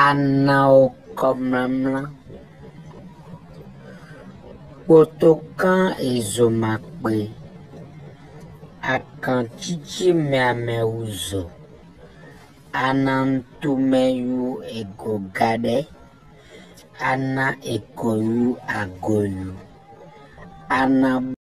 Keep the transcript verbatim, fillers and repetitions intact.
Anaokɔmlámlá. Kpotokán e zo ma kpe. Akancící mɛ amɛ wú zo. Anantumɛyu e go gaɖɛ. Ana e ko yú agoyu. Ana